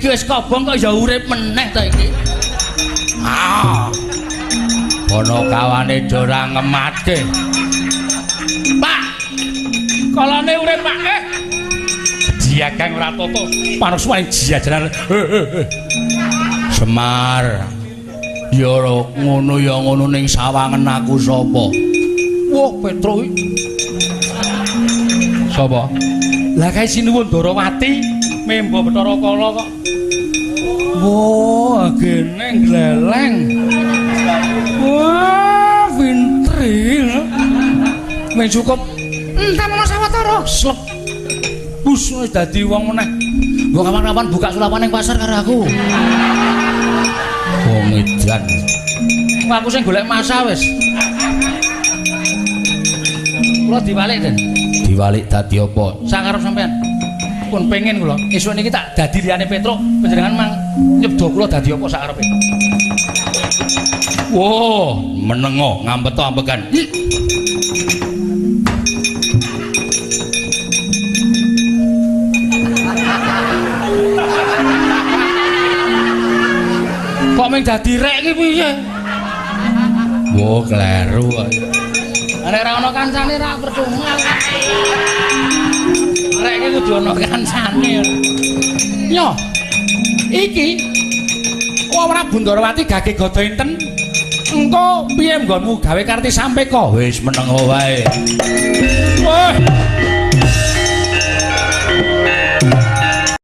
Iki wis kobong kok ya urip meneh ta iki. Ah. Ponokawane ora ngematke. Pak. Kalane urip, Pak. Jiagang ora toto. Panuswane jiajaran. Semar. Ya ngono ya ngono ning sawangen aku sapa? Wah, Petro iki. Sapa? Lah kae sinuwun Darawati membo Bathara Kala kok. Wah, gene gleleng. Wah, pinter. Wis cukup. Entar ana sawetara. Slep. Bus wis dadi wong meneh. Mbok kapan-kapan buka sulapan ning pasar karo aku. Wong edan. Aku sing golek masa wis. Kula diwalik, Den. Diwalik dadi apa? Sakarep sampean. Pun pengen kula. Esuk niki tak dadi liyane Petruk, panjenengan mang nyebda kula dadi apa sakarepe. Wah, menengo ngambeto ambekan. Kok mung dadi rek iki piye? Wah, kleru kok. Nek ora ana kancane ra percuma. Rek iki kudu ana kancane. Nyo. Iki wong Prabu Ndarawati gage gada inten. Engko piye nggonmu gawe karti sampeka? Wis menengo wae. Wah.